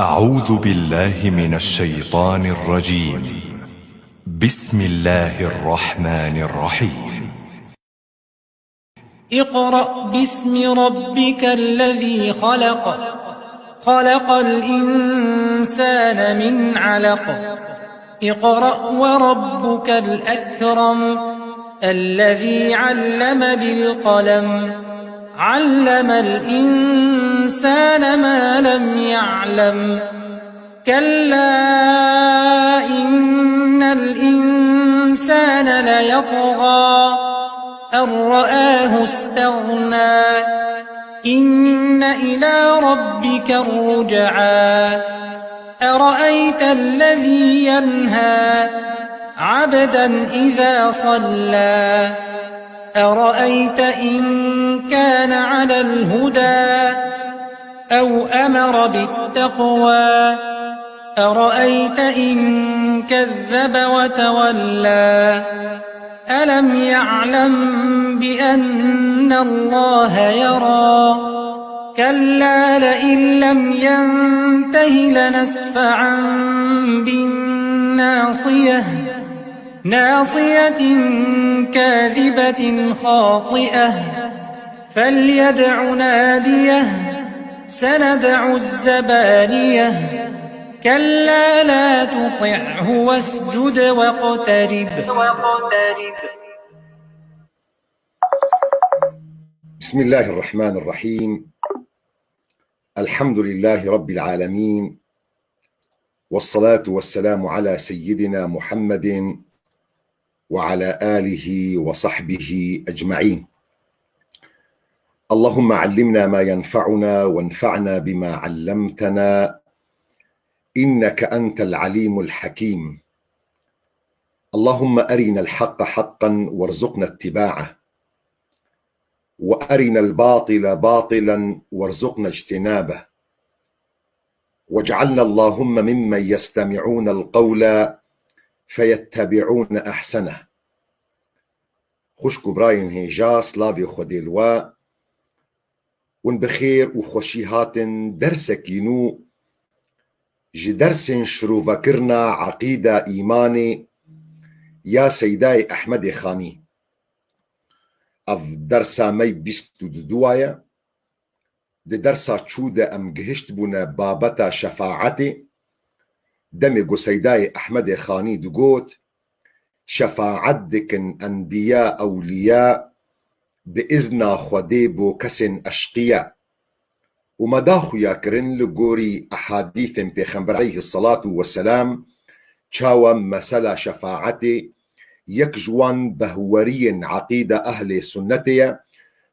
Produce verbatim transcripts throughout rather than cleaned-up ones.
أعوذ بالله من الشيطان الرجيم. بسم الله الرحمن الرحيم. اقرأ باسم ربك الذي خلق. خلق الإنسان من علق. اقرأ وربك الأكرم. الذي علم بالقلم. علم الإنسان ما لم يعلم. كلا إن الإنسان ليطغى. أن رآه استغنى. إن إلى ربك الرجعى. أرأيت الذي ينهى. عبدا إذا صلى. أرأيت إن كان على الهدى. أو أمر بالتقوى. أرأيت إن كذب وتولى. ألم يعلم بأن الله يرى. كلا لئن لم ينته لنسفعا بالناصية. ناصية كاذبة خاطئة. فليدع ناديه. سندع الزبانية. كلا لا تطعه واسجد واقترب. بسم الله الرحمن الرحيم. الحمد لله رب العالمين. والصلاة والسلام على سيدنا محمد وعلى آله وصحبه أجمعين. اللهم علمنا ما ينفعنا وانفعنا بما علمتنا، إنك أنت العليم الحكيم. اللهم أرنا الحق حقا وارزقنا اتباعه، وأرنا الباطل باطلا وارزقنا اجتنابه، واجعلنا اللهم ممن يستمعون القول فيتبعون أحسنه. Xwişk û birayên hêja, slavê Xwedê li we. Hûn bi xêr û xweşî hatin dersekî nû ji dersên şirovekirina eqîda îmanê ya Seydayê Ehmedê Xanî. Ev dersa me bîst û du ye. Di dersa çû de em gihiştbûne babeta şefaetê. Demê ku Seydayê Ehmedê Xanî digot, şefaet dikin enbiya, ewliya, bi izna Xwedê bo kesên eşqiya. Û me da xuya kirin li gorî ehadîthên Pêxember aleyhisselatu vesselam, çawa mesela şefaetê yek ji wan behweriyên eqîda ehlê sunnetê ye,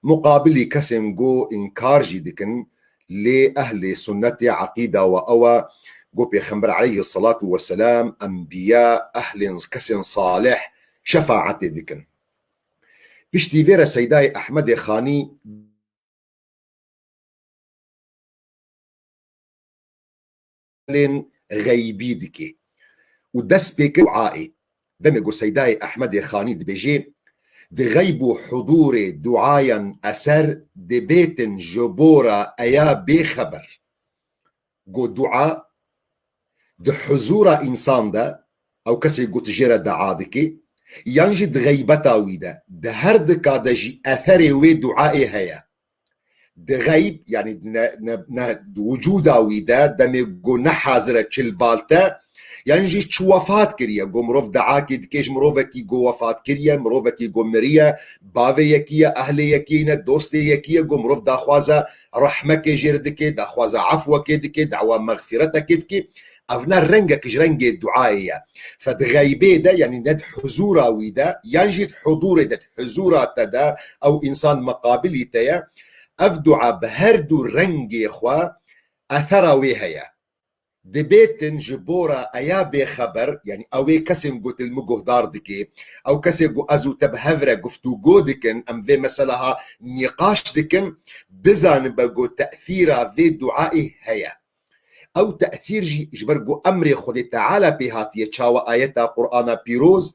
muqabilî kesên ku înkar jî dikin, lê ehlê sunnetê eqîda we ew e ku Pêxember aleyhisselatu vesselam, enbiya, ehlên kesên salih şefaetê dikin. Piştî vê re Seydayê Ehmedê Xanî xeybî dike û dest pê kir duayê. Demê ku Seydayê Ehmedê Xanî dibêje, di xeyb û hudûrê duayan eser dibêtin ji bo re eya bêxeber. Got dua di huzûra însan de, ew kesê got jê re dua dike, yan jî di xeybeta wî de, di her dika de jî etherê wê duayê heye. Di xeyb, yanî ne, ne, ne, di wicûda wî de, demê ku ne hazir e çil bal te, yan jî çi wefat kiriye, ku mirov duakê dike ji mirovekî ku wefat kiriye, mirovekî ku miriye, bavê yekî ye, ehlê yekî ne, dostê yekî ye, ku mirov daxwaza rehmekê jê re dike, daxwaza efwekê dike, dawa mexfîretekê dike. Ev ne rengek ji rengê duayê ye. Fe di xeybê de, yanî ne di huzûra wî de, yan jî di hudûrê de, di huzûra te de, ew însan miqabilî te ye. Ev dua bi her du rengê xwe ethera wê heye. Dibêtin ji bo re eya bêxeber, yanî ew ê kesên ku li min guhdar dike, ew kesê ku ez û te bi hev re guftûgo dikin, em vê meseleha nîqaş dikin, bizanibe ku tesîra vê duayê heye. Ew tesîr jî ji ber ku emrê Xwedê Teala pê hatiye, çawa ayeta Qur'ana Pîroz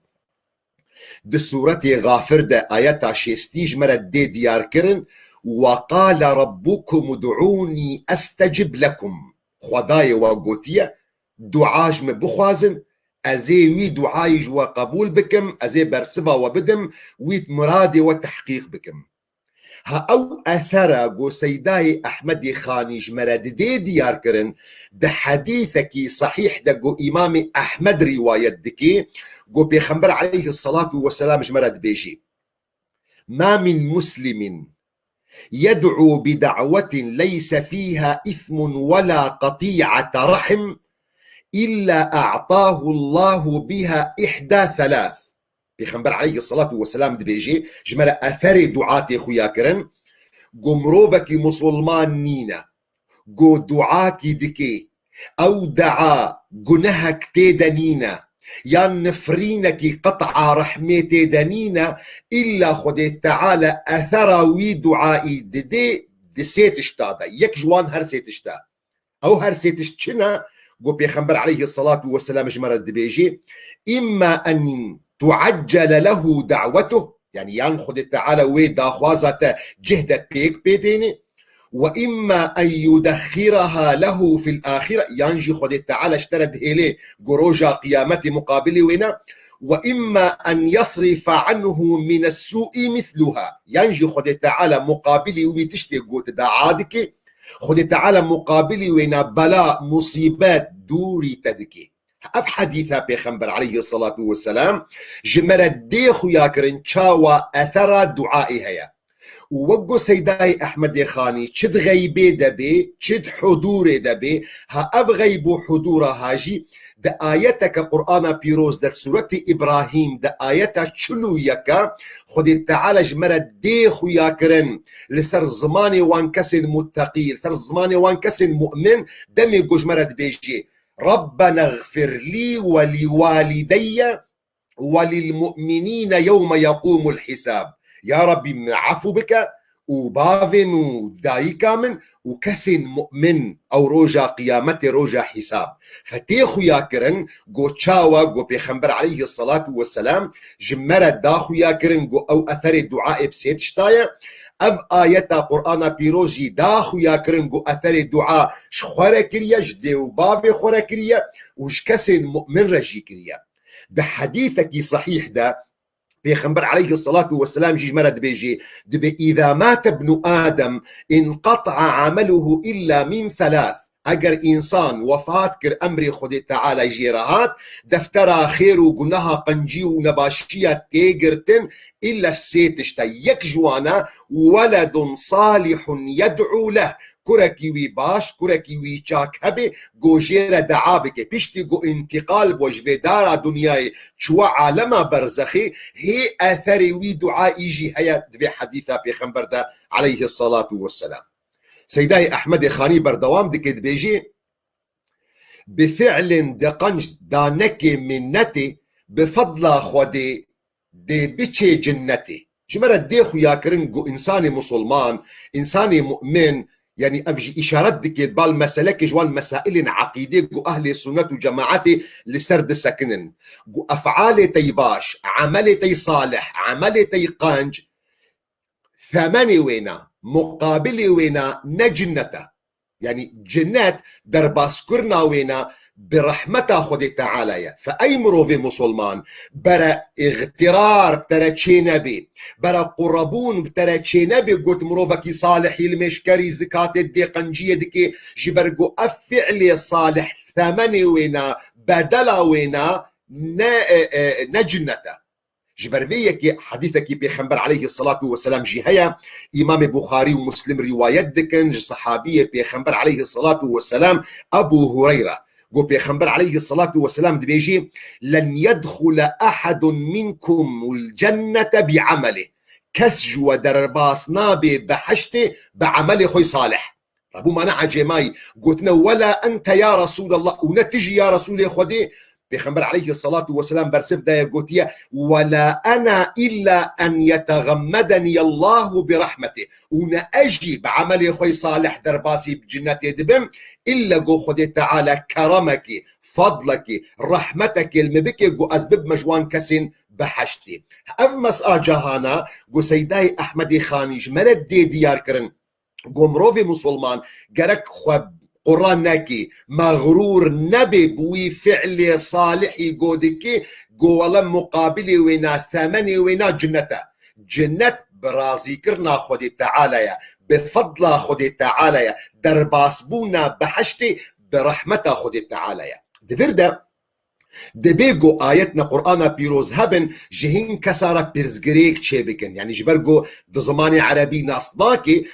di Sûretê Xafir de ayeta şêstî ji me re dê diyar kirin, "Ve qale rabbukum ud'ûnî estecib lekum." Xwedayê we gotiye, dua ji min bixwazin, ez ê wî duayî ji we qebûl bikim, ez ê bersiva we bidim, wî miradê we tehqîq bikim. Ha ew esera ku Seydayê Ehmedê Xanî ji me re didê diyar kirin, di hedîsekî sehîh de ku Îmamê Ehmed rîwayet dike, ku Pêxember aleyhisselatu vesselam ji me re dibêjî: "Ma min muslimin yed'u bi da'wetin leyse fiha ismun wela qati'ate rahim illa a'tahu Allahu biha ihda thalath." Pêxember aleyhisselatu vesselam dibêje, ji me re eserê dua tê xuya kirin, ku mirovekî musulman nîne, ku duakî dike, ew dua gunehek tê de nîne, yan nifrînekî qet'a rehmê tê de nîne, îlla Xwedê Teala esera wî duayî didê di sê tişta de. Yek ji wan her sê tişt e. Ew her sê tişt çi ne? Ku Pêxember aleyhisselatu vesselam ji me re dibêjê: "Îmma en tuaccele lehu da'wetuh", yanî yan Xwedê Teala wê daxwaza te cih de pêk pê têne, "we îmma en yudexxiraha lehu fil axire", yan jî Xwedê Teala ji te re dihêlê ku roja qiyametê muqabilê wê ne, "we îmma en yasrifa anhu mine su'i misluha", yan jî Xwedê Teala muqabilî wî tiştê ku tu dua dikî, Xwedê Teala muqabilî wê ne bela, musîbet dûrî te dikê. Ev hedîsa Pêxember aleyhisselatu vesselam ji me re dê xuya kirin çawa esera duayê heye. Û wek got Seydayê Ehmedê Xanî, çi di xeybê de bê, çi di hudûrê de bê, ha ev xeyb û hudûra ha jî di ayeteke Qur'ana Pîroz de, Sûretê Îbrahîm de, ayeta çil û yeka, Xwedê Teala ji me re dê xuya kirin li ser zimanê wan kesên mutteqî, li ser zimanê wan kesên mu'min, demê ku ji me re dibêjê: "Rabbena xfir lî we lî walideyye we lil mu'minîne yewme yeqûmul hisab." Ya Rabbî, min efû bike û bavê min û dayika min û kesên mu'min ew roja qiyametê, roja hîsab. Fe tê xuya kirin, got çawa, got Pêxember aleyhisselatu vesselam ji me re da xuya kirin, got ew eserê duayê bi sê tişta ye. Ev ayeta Qur'ana Pîroz jî da xuya kirin, got eserê dua ji xwe re kiriye, ji dê û bavê xwe re kiriye û ji kesên mu'min re jî kiriye. Di hedîsekî sehîh de Pêxember aleyhisselatu vesselam jî ji me re dibêjê, dibê: "Îza mate ibnu Adem inqata'a ameluhu illa min thalath." Eger însan wefat kir, emrê Xwedê Teala jê re hat, deftera xêr û guneha, qencî û nebaşiya tê girtin, îlla sê tişt e. Yek ji wan e, "Weledun salihun yed'u leh." Kurekî wî baş, kurekî wî çak hebe, ku jê re dua bike. Piştî ku întîqal bû ji vê dara dinyayê, çûye alema berzexê, hê eserê wî duayî jî heye di vê hedîsa Pêxember de aleyhisselatu vesselam. Seydayê Ehmedê Xanî berdewam dike, dibêjê: "Bi fi'lin diqenc danekê minnetê, bi fedla Xwedê dê biçê cinnetê." Ji me re dê xuya kirin ku însanê musulman, însanê mu'min, yanî ev jî îşaret dike bal meselekê ji wan mesailên eqîdê ku ehlê sunnet û cemaetê li ser disekinin. Ku efalê tey baş, emelê tey salih, emelê tey qenc, themenê wê ne, muqabilê wê ne, ne cinnet e. Yanî cinnet derbaskirina wê ne bi rehmeta Xwedê Teala ye. Fe ey mirovê musulman, bere îxtirar bi te re çênebê, bere qurebûn bi te re çênebê, got mirovekî salihî li mêşkerî zikatê dê, qenciyê dikê, ji ber ku ev fi'lê salih themenê wê ne, bedela wê ne, ne, e, e, ne cinnet e. Ji ber vê yekê hedîsekî Pêxember aleyhisselatu vesselam jî heye, Îmamê Buxarî û Muslim rîwayet dikin ji sehabiyê Pêxember aleyhisselatu vesselam Ebû Hureyre. Got Pêxember aleyhisselatu vesselam dibêjî: "Len yedxule ehedun minkumul cennete bi amelih." Kes ji we derbas nabe behiştê bi emelê xwe salih. Rebû mana ecêmayî. Gotine: "Wela ente ya Resûlallah." Û ne tu jî ya Resûlê Xwedê. Pêxember aleyhisselatu vesselam bersiv daye, gotiye: "Wela ena illa en yeteğemmedeniyallahu bi rahmetih." Û ne ez jî bi emelê xwe salih derbasî bi cinnetê dibim, illa ku Xwedê Teala keremekê, fadlekê, rehmetekê li min bike, ku ez bibime ji wan kesên behiştê. Ev mesa cahana ku Seydayê Ehmedê Xanî ji me re dê diyar kirin. Go mirovê musulman gerek xwe qura nekî, mexrûr nebê bi wî fi'lê salihî go dikî, go wele muqabilê wêna, themenê wêna cinnet e. Cinnet bi razîkirina Xwedê Teala ye, bi fedla Xwedê Teala ye, derbasbûna behiştê bi rehmeta Xwedê Teala ye. Di vir de dibê ku ayetna Qur'ana pîroz hebin, ji hin kesa re pirsgirêk çêbikin. Yanî ji ber ku di zimanê erebî nas nake,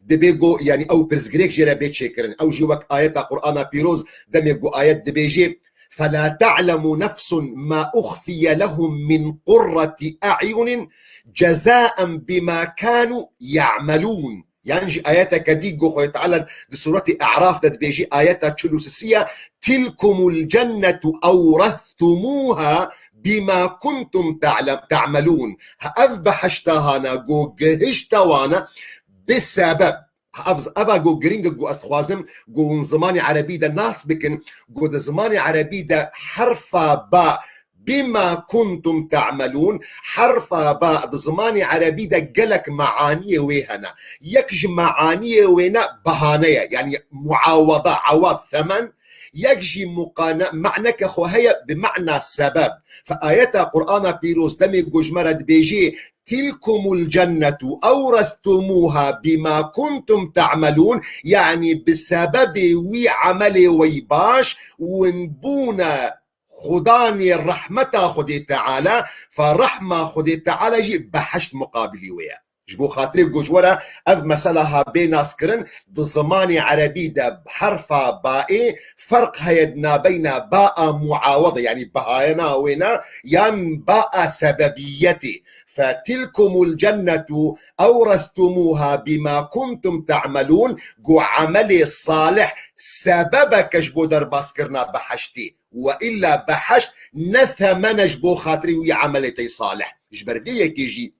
dibê ku, yanî ew pirsgirêk jê re bê çêkirin. Ew jî wek ayeta Qur'ana pîroz, demê ku ayet dibêjê, "Fela ta'lemu nefsun ma uxfiye lehum min qurreti a'yunin cezaen bima kanu ya'melun." Yan jî ayeteke dî ku Xwedê Teala di Sûretî E'raf de dibêjî, ayeta çil û sisiya, "Tilkumul cennetu ewrestumuha bima kuntum ta'lem-, ta'melûn." Ha, ev behişta hana ku gihişta wana bi sebeb. Ha, ev, eva ku giring e ku ez dixwazim ku hûn zimanê erebî de nas bikin, ku di zimanê erebî de herfa ba, "Bima kuntum ta'melûn", herfa ba di zimanê erebî de gelek meaniyê wê hene. Yek ji meaniyê wê ne bahane ye, yanî muawada, awad, themen, yek jî muqane-, maneke xwe heye bi mana sebeb. Fe ayeta Qur'ana pîroz demê ku ji me re dibêjê, "Tilkumul cennetu ewrestumuha bima kuntum ta'melûn", yanî bi sebebê wî emelê wey baş, win bûne xudanê rehmeta Xwedê Teala, fe rehma Xwedê Teala jî behişt muqabilî wê ye. Ji bo xatirê ku ji we re ev mesela ha bê naskirin, di zimanê erebî de herfa baê ferq heye di nabeyna baa muawade, yanî bahayena wêna, yan baa sebebiyetê. Fe tilkumul cennetu ewrestumuha bima kuntum ta'melûn, ku emelê salih sebebeke ji bo derbaskirina behiştê. We îlla behişt ne themen e ji bo xatirê wî emelê te salih. Ji ber vê yekê jî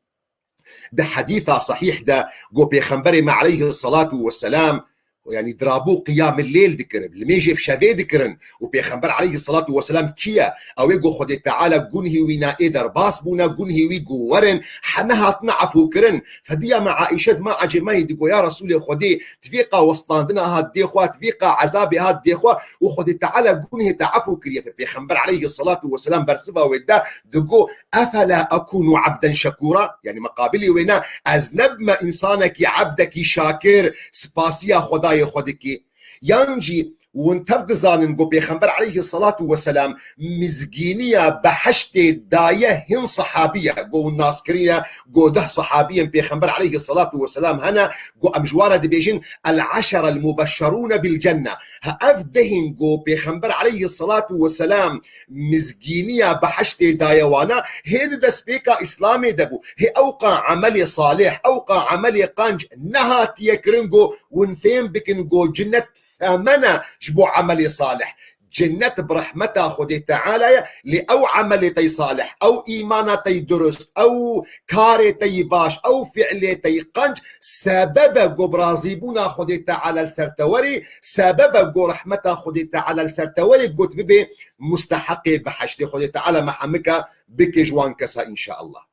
di hedîsa sahîh de ku Pêxemberê me aleyhi salatu weselam, yanî dirabû qiyamil leyl dikirin, limêjê bi şevê dikirin û Pêxember aleyhi salatu weselam kî ye? Ew ê ku Xwedê Teala gunhê wî na ê derbas bûne, gunhê wî ku werin, heme hatine efûkirin. Fediya me Aîşe dima ecêmayî digo, ya Resûlê Xwedê, Ti vê qa westandina ha dê xwe, ti vê qa ezabê ha dê xwe û Xwedê Teala gunhê te efû kiriye. Pêxember aleyhi salatu weselam bersiva wê de digo, "Efela ekûnu abden şekûra?" Yanî meqabilê wê ne, ez nebime însanekî, ebdekî şakir, spasiya Xwedayê xwe dikî? Yan jî hûn tev dizanin ku Pêxember aleyhi salatu weselam mizgîniya behiştê daye hin sahabiye, ku hûn nas kirîne, ku deh sahabiyên Pêxember aleyhi salatu weselam hene, ku em ji wan re dibêjin el-eşerel mubeşşerûne bil cenne. Ha, ev dehên ku Pêxember aleyhi salatu weselam mizgîniya behiştê daye wana, hê di destpêka Îslamê de bû. Hê ew qa emelê salih, ew qa emelê qenc nehatiye kirin ku hûn fêm bikin ku cinnet themene ji bo emelê salih. Cinnet bi rehmeta Xwedê Teala ye, lê ew emelê te salih, ew îmana te durust, ew karê te baş, ew fiilê te qenc sebebe ku bi razîbûna Xwedê Teala li ser te werî, sebebe ku rehmeta Xwedê Teala li ser te werî, got bibê musteheqê behiştê. Xwedê Teala me hemika bike ji wan kesa, înşeallah.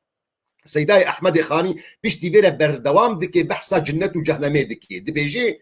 Seydayê Ehmedê Xanî piştî vê re berdewam dike, behsa cinnet û cehnemê dike. Dibêje,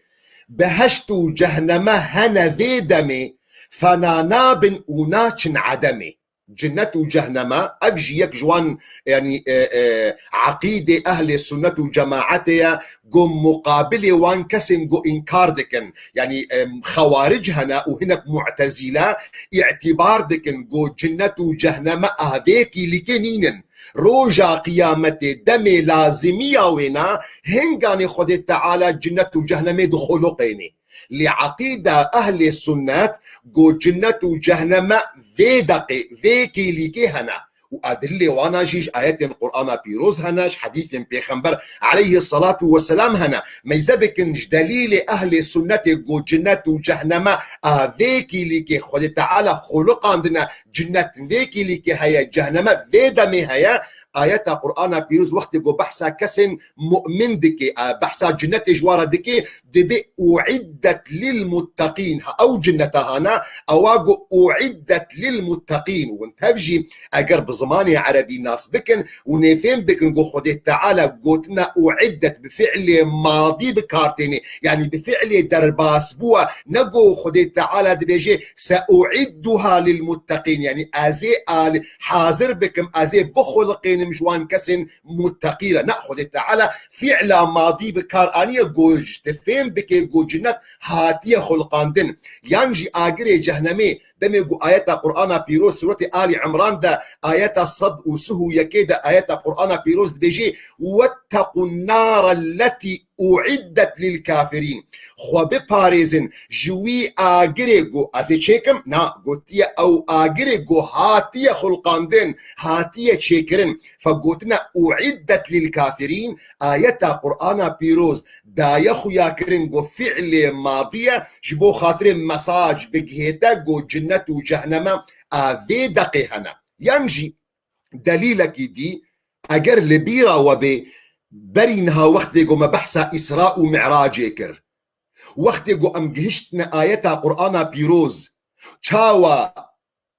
"Behişt û cehneme hene vê demê, fena nabin û naçin edemê." Cinnet û cehneme, ev jî yek ji wan, yanî, e, e, eqîdê ehlê sunnet û cemaetê ye, ku muqabilê wan kesên ku înkar dikin. Yanî, e, xewaric hene û hinek mu'tezîle îtîbar dikin ku cinnet û cehneme a vê kîlîkê nînin. Roja qiyametê demê lazimiya wê na, hinganê Xwedê Teala cinnet û cehnemê dixuluqênê. Lê eqîda ehlê sunnet ku cinnet û cehneme vê deqê, vê kêlîkê hene. Û edilê wana jî ji ayetên Qur'ana pîroz hene, ji hedîsên Pêxember aleyhi salatu weselam hene. Meyze bikin ji delîlê ehlê sunnetê ku cinnet û cehneme a vê kîlîkê Xwedê Teala xuluqandine, cinnet vê kîlîkê heye, cehneme vê demê heye, ayeta Qur'ana Pîroz wextê ku behsa kesên mu'min dike, e, behsa cinnetê ji wan re dike, dibê uiddet lil muttaqîn. Ha, ew cinneta hana, ewa ku uiddet lil muttaqîn. Hûn tev jî eger bi zimanê erebî nas bikin û nêfêm bikin ku Xwedê Teala gotina uiddet bi fi'lê madî bi kar têne, yanî bi fi'lê derbas bûwa, ne ku Xwedê Teala dibêje seuidduha lil muttaqîn, yanî ez ê al-, hazir bikim, ez ê bixulqênim ji wan kesên muttaqî re. Ne, Xwedê Teala fi'la madî bi kar aniye, ku ji te fêm bike ku cinnet hatiye xulqandin. Yan jî agirê cehnemê, demê ku ayeta Qur'ana Pîroz, Sûretê Alî Imran de, ayeta sed û sih û yekê de, ayeta Qur'ana Pîroz dibêje, "Wettequn nara lletî uiddet lil kafirîn." Xwe biparêzin ji wî agirê ku ez ê çêkim, na, gotiye ew agirê ku hatiye xulqandin, hatiye çêkirin. Fe gotine uiddet lil kafirîn, ayeta Qur'ana Pîroz daye xuyakirin ku fi'lê madî ye, ji bo xatirê mesaj bigihête ku cinnet û cehneme a vê deqê hene. Yan jî delîlekî dî, eger li bîra we bê, berî niha wextê ku me behsa Îsra û Mi'racê kir, wextê ku em gihiştine ayeta Qur'ana Pîroz, çawa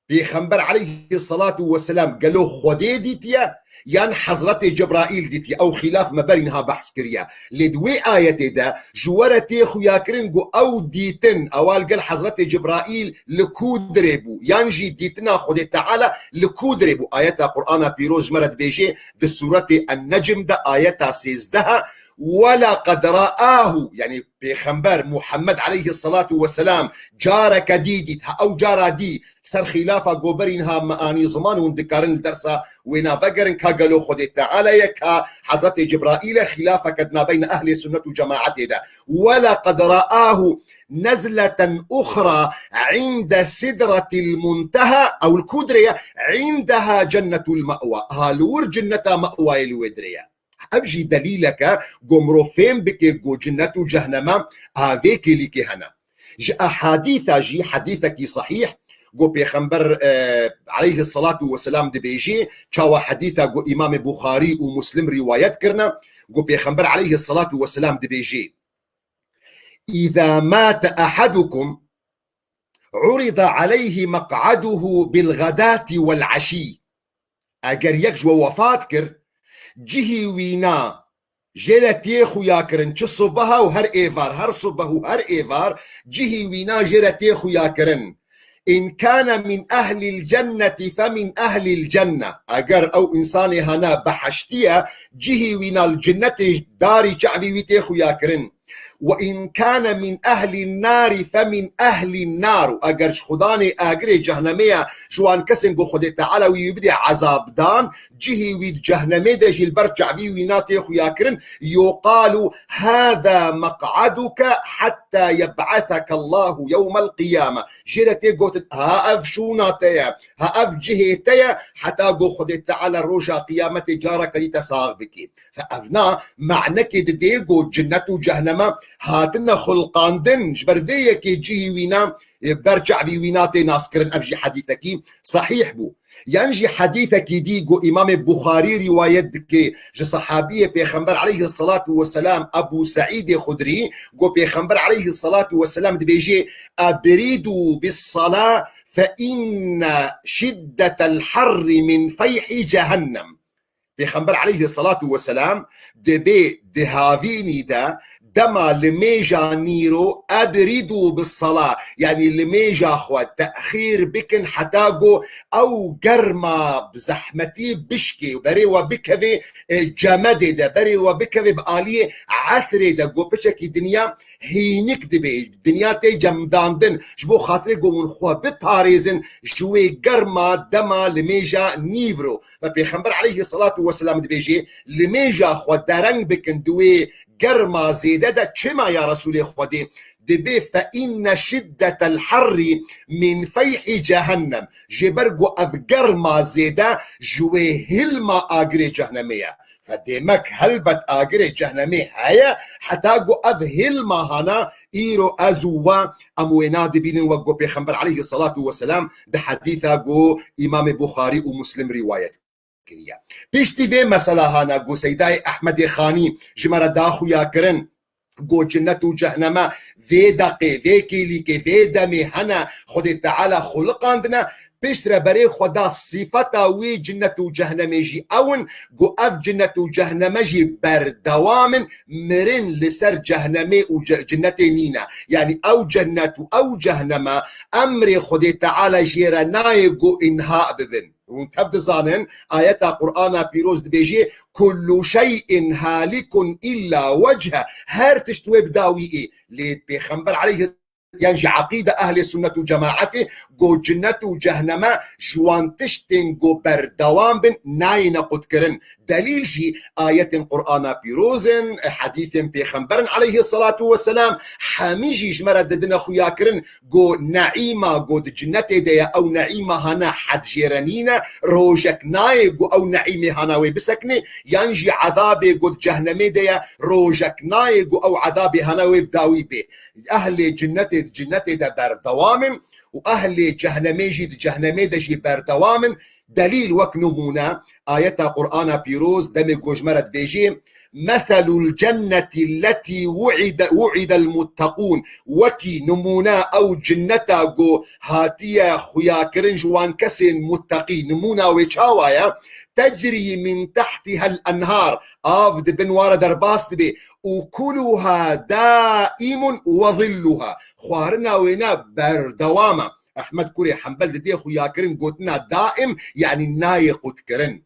Pêxember aleyhisselatu vesselam gelo Xwedê dîtiye yan Hezretê Cibraîl dîtiye? Ew xîlaf me berî niha behs kiriye. Lê di wê ayetê de ji we re tê xuyakirin ku ew dîtin, ewa li gel Hezretê Cibraîl li ku dirê bû, yan jî dîtina Xwedê Teala li ku dirê bû. Ayeta Qur'ana Pîroz ji me re dibêje di Sûretê En-Necm de ayeta sêzdeh, "Weleqed re'ahu", yanî Pêxember Muhammed aleyhisselatu vesselam careke dî dît. Ha, ew cara dî, ser xîlafa goberîn ha me anî ziman hûn dikarin li dersa wêna vegerin ka gelo Xwedê Teala ye ka Hezretê Cibraîl e, xîlafeke di navbeyna ehlê sunnet û cemaetê de. "Weleqed re'ahu nezleten uxra inde sidretil munteha", ew li ku dirê ye? "Indeha cennetul me'wa", ha li wir cinneta me'wayê li wê dirê ye. Ev jî delîleke ku mirov fêm bike ku cinnet û cehneme a vê kêlîkê hene. Ji ehadîsa jî hedîsekî sehîh ku Pêxember, e, aleyhisselatu vesselam dibêjê, çawa hedîsa ku Îmamê Buxarî û Muslim rîwayet kirine, ku Pêxember aleyhisselatu vesselam dibêjê, "Îza mate ehadukum, urida aleyhi meq'aduhu bil ğedati wel eşî." Eger yek ji we wefat kir, cihî wîna jê re tê xuya kirin, çi sibeha û her êvar, her sibeh û her êvar, cihî wîna jê re tê xuya kirin. "In kane min ehlil cenneti fe min ehlil cenne." Eger ew însanê hene beheştî ye, cihî wîna li cinnetê darî çavî wî tê xuya kirin. "Ve in kane min ehlin nari fe min ehlin nar." Û eger ji xudanê agirê cehnemê ye, ji wan kesên ku Xwedê Teala wî bidê ezabdan, cihî wî di cehnemê de jî li ber çavî wî na tê xuya kirin. "Yuqalu hâzâ meq'aduke hatta yeb'aseke Allahu yewmel qiyame." Jê re tê gotin, "Ha ev şûna te ye, ha ev cihê te ye, heta ku Xwedê Teala roja qiyametê careke dî te sax bike." Fe ev na manekê dide ku cinnet û cehneme hatine xulqandin, ji ber vê yekê cihî wîna, e, ber çavî wîna tê naskirin. Ev jî hedîsekî sehîh bû. Yan jî hedîsekî dî ku Îmamê Buxarî rîwayet dike ji sehabiyê Pêxember aleyhisselatu vesselam Ebû Seîdê Xudrî, ku Pêxember aleyhisselatu vesselam dibêje, "Ebridû bis sala fe inne şiddetel harri min feyhi cehennem." Pêxember aleyhisselatu vesselam dibê di havînî de dema limêja nîro, "Ebridû bis sala", yanî limêja xwe texîr bikin heta ku ew germa bi zehmetî bişkê û berê we bikeve, e, cemedê de, berê we bikeve bi aliyê esrê de, ku piçekî dinya hînik dibe, dinya tê cemdandin, ji bo xatirê ku hûn xwe biparêzin ji wê germa dema limêja nîvro. Ve Pêxember aleyhisselatu vesselam dibêje, "Limêja xwe dereng bikin di wê germa zêde de." Çima ya Resûlê Xwedê? Dibê, "Fe inne şiddetel harri min feyhi cehennem." Ji ber ku ev germa zêde ji wê hilma agirê cehnemê ye. Fe demek helbet agirê cehnemê heye, heta ku ev hilma hana îro ez û we em wê nadibînin, wek ku Pêxember aleyhisselatu vesselam di hedîsa ku Îmamê Buxarî û Muslim rîwayet kiriye. Piştî vê mesela hana ku Seydayê Ehmedê Xanî ji me re da xuya kirin, ku cinnet û cehneme vê deqê, vê kêlîkê, vê demê hene, Xwedê Teala xuliqandine, piştre berê xwe da sîfeta wê cinnet û cehnemê jî ew in, ku ev cinnet û cehneme jî berdewam in, mirin li ser cehnemê û ce-, cinnetê nîne. Yanî ew cennet û ew cehneme emrê Xwedê Teala jê re nayê ku înha bibin. Hûn tev dizanin, ayeta Qur'ana pîroz dibêjê, "Kullu şey'in halikun illa wecheh." Her tişt wê bi dawî ê. Lê Pêxember aleyhi-, yan jî eqîde ehlê sunnet û cemaetê, ku cinnet û cehneme ji wan tiştên ku berdewam bin nayêne qutkirin. Delîl jî ayetên Qur'ana pîroz in, hedîsên Pêxember in aleyhisselatu vesselam, hemî jî ji me re didine xuyakirin, ku neîma ku di cinnetê de ye, ew neîma hane hed jê re nîne, rojek nayê ku ew neîmê hana wê biseknê, yan jî ezabê ku di cehnemê de ye, rojek nayê ku ew ezabê hana wê bi dawî bê. Ehlê cinnetê di cinnetê de berdewam in û ehlê cehnemê jî di cehnemê de jî berdewam in. Delîl, wek nimûne, ayeta Qur'ana pîroz demê ku ji me re dibêjê, "Meselul cennetî lletî wu'ide, wu'idel muttekûn." Wekî nimûne ew cinneta ku hatiye xuyakirin ji wan kesên mutteqî. Nimûna wê çawa ye? "Tecrî min tehtihel enhar." Av di bin wa re derbas dibe. "Ukuluha daimun ve zilluha." Xwarina wêne berdewam e. Ehmed kurê Hembel didê xuyakirin gotina daim, yanî nayê qutkirin.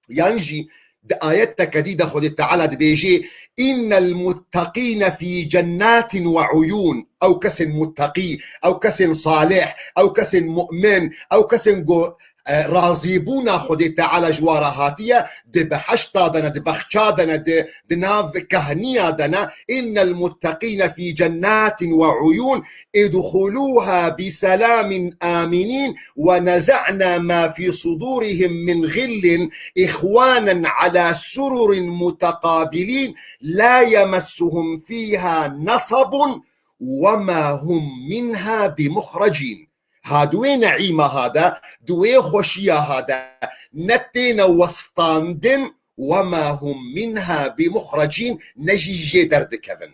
Yan jî di ayeteke dî de Xwedê Teala dibêjê, "Innel mutteqîne fî cennatin ve uyûn." Ew kesên mutteqî, ew kesên salih, ew kesên mu'min, ew kesên ku, e, razîbûna Xwedê Teala ji wa re hatiye, di behişta de ne, di bexça de ne, di, di nav kehniya de ne. "Innel mutteqîne fî cennatin ve uyûn." "Idxulûha bi selamin aminin ve neze'na ma fi sudurihim min ghillin ihwanen ala sururin mutekabilin la yemessuhum fiha nasabun ve ma hum minha bi muxrecin." Ha di wê neîma ha de, di wê xweşiya ha de, ne têne westandin, "ve ma hum minha bi muxrecin", ne jî jê derdikevin.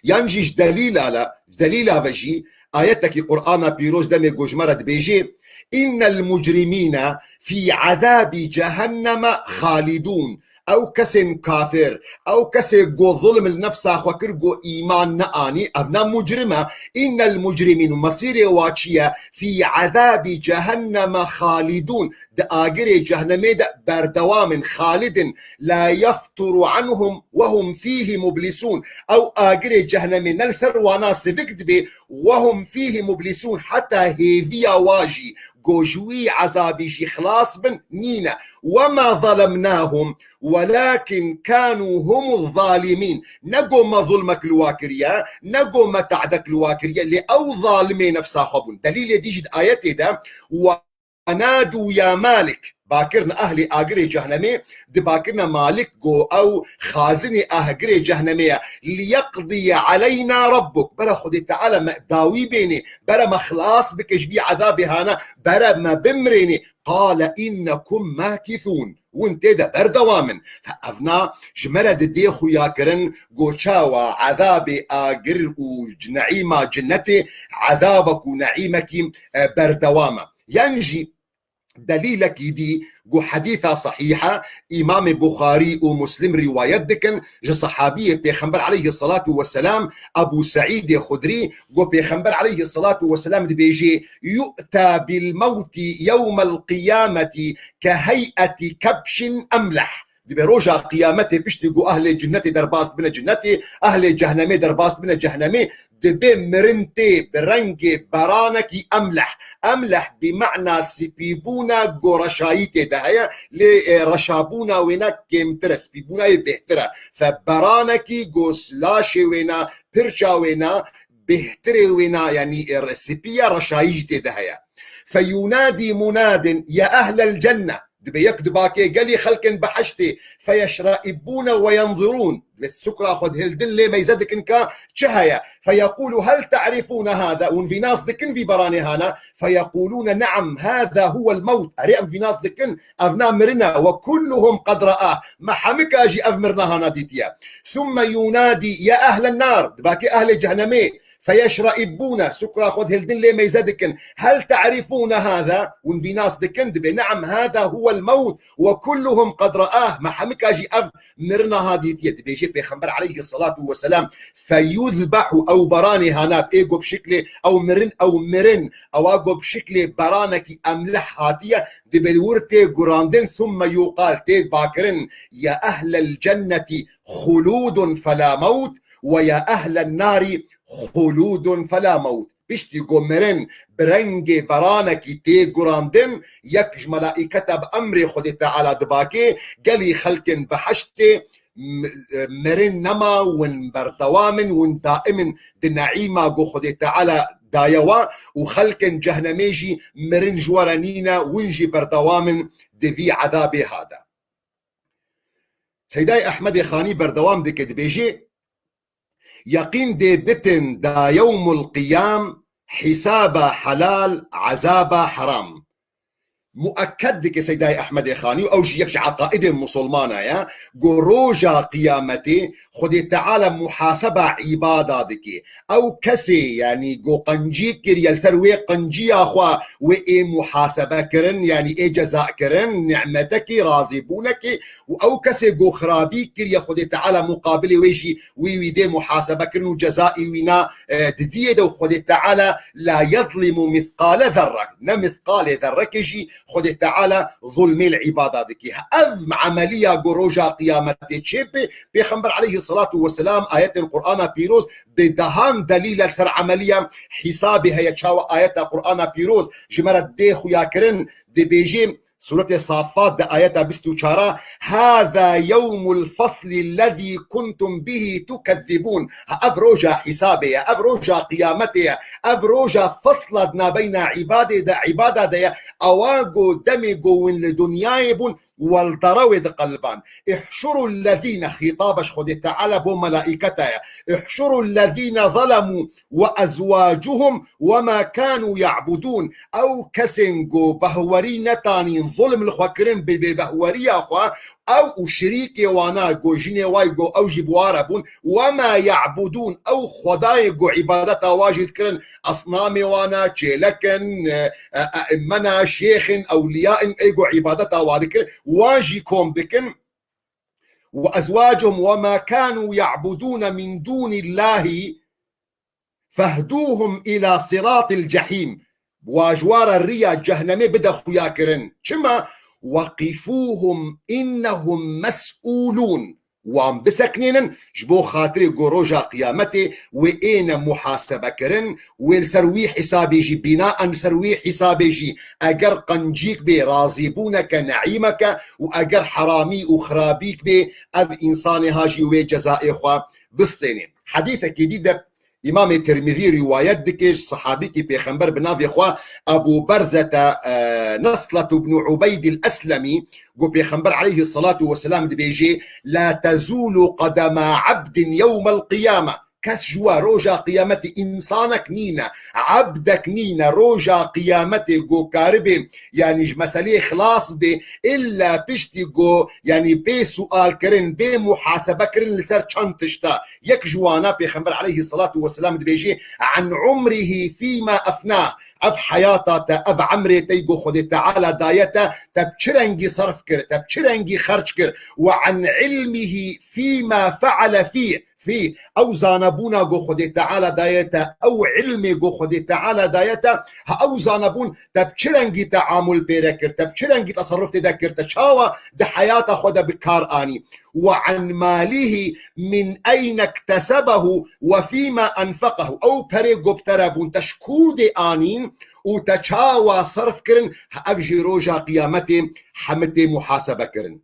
Yan jî ji delîla le, ji delîla ve jî ayetekî Qur'ana pîroz demê ku ji me re dibêjê, "Innel mucrimîne fî ezabî cehenneme xalidûn." Ew kesên kafir, ew kesê ku zulm li nefsa xwe kir, ku îman neanî, ev ne mucrim e. "Innel mucrimîn", û mesîrê wa çi ye? "Fî ezabî cehenneme xalidûn." Di agirê cehnemê de berdewam in, xalid in. "La yefturu anhum ve hum fîhî mublisûn." Ew agirê cehnemê ne li ser wana sivik dibe, "ve hum fîhî mublisûn", heta hêviya wa jî, ku ji wî ezabî jî xilas bin, nîne. "Ve ma zalemnahum, welakin kanu humuz zalimîn." Ne ku me zulmek li wa kiriye, ne ku me te'dek li wa kiriye, lê ew zalimê nefsa xwe bûn. Delîlê dî jî di ayetê de, "Ve nadu ya Malik." Bakirine ehlê agirê cehnemê, di bakirine Malik, go ew xazinê agirê cehnemê ye. "Liyeqdiye aleyna rabbuk." Bere Xwedê Teala me dawî bênê, bere me xilas bike ji vî ezabê hane, bere me bimrênê. "Qale innekum makithûn." Hûn tê de berdewam in. Fe evna ji me re didê xuya kirin, go çawa ezabê agir û neîma cinnetê, ezabek û neîmekî, e, berdewam e. Yan jî delîlekî dî ku hedîsa sehîh e, Îmamê Buxarî û Muslim rîwayet dikin, ji sehabiyê Pêxember aleyhisselatu vesselam, Ebû Seîdê Xudrî, ku Pêxember aleyhisselatu vesselam dibêjê, "Yu'ta bil mewti yewmel qiyameti ke hey'eti kebşin emleh." Dibe roja qiyametê, piştî ku ehlê cinnetê derbas dibine cinnetê, ehlê cehnemê derbas dibine cehnemê, dibe mirin tê bi rengê beranekî emleh. Emleh bi mena spîbûna, go reşayî tê de heye, lê, e, reşabûna wêna kêmtir e, spîbûna yê bêhtir e. Fe beranekî go laşê wêna, pirça wêna, bêhtirê wêna, yanî, e, re-, spî ye, reşayî jî tê de heye. Fe yunadî munadin ya ehlel cenne. Dibê yek dibakê gelî xelkên behiştê, feyeşraibûne ve yenzirûn. Dibê sukra xwe dihildin lê meyze dikin ka çi heye. Feyekûlu hel te'rifûne hâzâ. Hûn vî nas dikin vî beranê hana. Feyekûlûne ne'em hâzâ huwel mewt. Erê em vî nas dikin. Ev na mirin e. Ve kulluhum qed re'ah. Me hemika jî ev mirina hana dîtiye. Thumme yunadî ya ehlen nar. Dibakê ehlê cehnemê. Feyeşraibûne, sukra xwe dihildin lê meyze dikin. Hel te'rifûne hâzâ, hûn vî nas dikin? Dibê, ne'em, hâzâ huwel mewt, ve kulluhum qed re'ah, me hemika jî ev mirina ha dîtiye. Dibêje Pêxember aleyhisselatu vesselam, feyuzbehu, ew beranê hana, ê go bi şiklê, ew mirin, ew mirin, ewa go bi şiklê beranekî emleh hatiye, dibê li wir tê gurandin, thumme yuqal, tê bakirin, ya ehlel cenneti xulûdun felâ mewt, ve ya ehlen nari xulûdun felâ mewt. Piştî ku mirin bi rengê beranekî tê gurandin, yek ji melaîketa bi emrê Xwedê Teala dibakê, gelî xelkên behiştê m-, mirin nema, win berdewam in, win daim in di neîma ku Xwedê Teala daye wa û xelkên cehnemê jî mirin ji we re nîne, win jî berdewam in di vî ezabê ha de. Seydayê Ehmedê Xanî berdewam dike, dibêje, Yeqîn dê bitin da yewmul qiyam, hîsaba helal, ezaba heram. Muekked dike Seydayê Ehmedê Xanî û ew jî yek ji eqaidên musulmana ye, ku roja qiyametê Xwedê Teala muhaseba îbada dike. Ew kesê, yanî, ku qencî kiriye, li ser wê qenciya xwe wê ê muhasebe kirin, yanî ê ceza kirin, nimetekî, razîbûnekî, û ew kesê ku xirabî kiriye, Xwedê Teala muqabilê wê jî wî, wî dê muhasebe kirin û cezayê wî na, e, didiyê de û Xwedê Teala la yezlimu mithqale zerre. Ne mithqalê zerrekê jî Xwedê Teala zulmê li îbada dike. Ev emeliya ku roja qiyametê çê bê, Pêxember aleyhisselatu vesselam ayetên Qur'ana pîroz bi dehan delîl li ser emeliya hîsabê heye. Çawa ayeta Qur'ana pîroz ji me re dê xuya kirin, dibêjê, Sûretê Safat di ayeta bîst û çar, "Hâzâ yewmul faslî lezî kuntum bihî tukezzibûn." Ha, ev roja hîsabê ye, ev roja qiyametê ye, ev roja fasla di nabeyna îbadê de, îbada de ye. Ewa ku demê ku win li dinyayê bûn, wel dere wê diqeliban. "Ihşuru lezîne", xîtabe ji Xwedê Teala bo melaîketa ye. "Ihşuru lezîne zelemû ve ezwacuhum ve ma kanu ya'budun." Ew kesên ku behwerî netanîn, zulm li xwe kirin bi bêbehweriya xwe, ew û şirîkê wana ku jinê wayî ku ew jî bi wa re bûn, "Wema ya'budun", ew xwedayê ku îbadeta wa jî dikirin, esnamê wana, çêlek in, e, e, e'immena, şêx in, ewliya in, ê ku îbadeta wa dikirin, wan jî kom bikin. "Ve ezwacuhum ve ma kanu ya'budun min dunillahi fehduhum ila siratil cehîm." Wa ji wa re riya cehnemê bide xuya kirin. Çima? "Weqifuhum innehum mes'ulun." Wan biseknênin, ji bo xatirê ku roja qiyametê wê êne muhasebe kirin, wê li ser wî hîsabê jî, bînaen li ser wî hîsabê jî, eger qencîk bê, razîbûneke, neîmeke û eger heramî û xirabîk bê, ev însanê ha jî wê cezayê xwe bistênê. Hedîsekî dî de Îmamê Tirmizî rîwayet dike ji sehabîkî Pêxember bi navê xwe Ebû Berzete, e, Neslet ibn Ubeydil Eslemî, ku Pêxember aleyhisselatu vesselam dibêje, "La tezûlu qedema abdin yewmel qiyame." Kes ji we roja qiyametê, însanek nîne, ebdek nîne, roja qiyametê ku karibe, yanî ji meseleyê xilas bê, illa piştî ku, yanî bê sual kirin, bê muhasebe kirin li ser çend tişta. Yek ji wana Pêxember aleyhisselatu vesselam dibêje, "An umrihi fîma efnah." Ev heyata te, ev emrê te ku Xwedê Teala daye te, te bi çi rengî serf kir, te bi çi rengî xerc kir? "Ve an ilmihi fîma feale fîh." Fî, ew zanebûna ku Xwedê Teala daye te, ew ilmê ku Xwedê Teala daye te, ha ew zanebûn te bi çi rengî teamul pê re kir, te bi çi rengî teserruf tê de kir, te çawa di heyata xwe de bi kar anî? "Ve an malihi min eyne iktesebehu ve fîma enfeqehu." Ew perê ku bi te re bûn, te ji kû dê anîn û te çawa serf kirin, ha ev jî roja qiyametê hemî tê muhasebe kirin.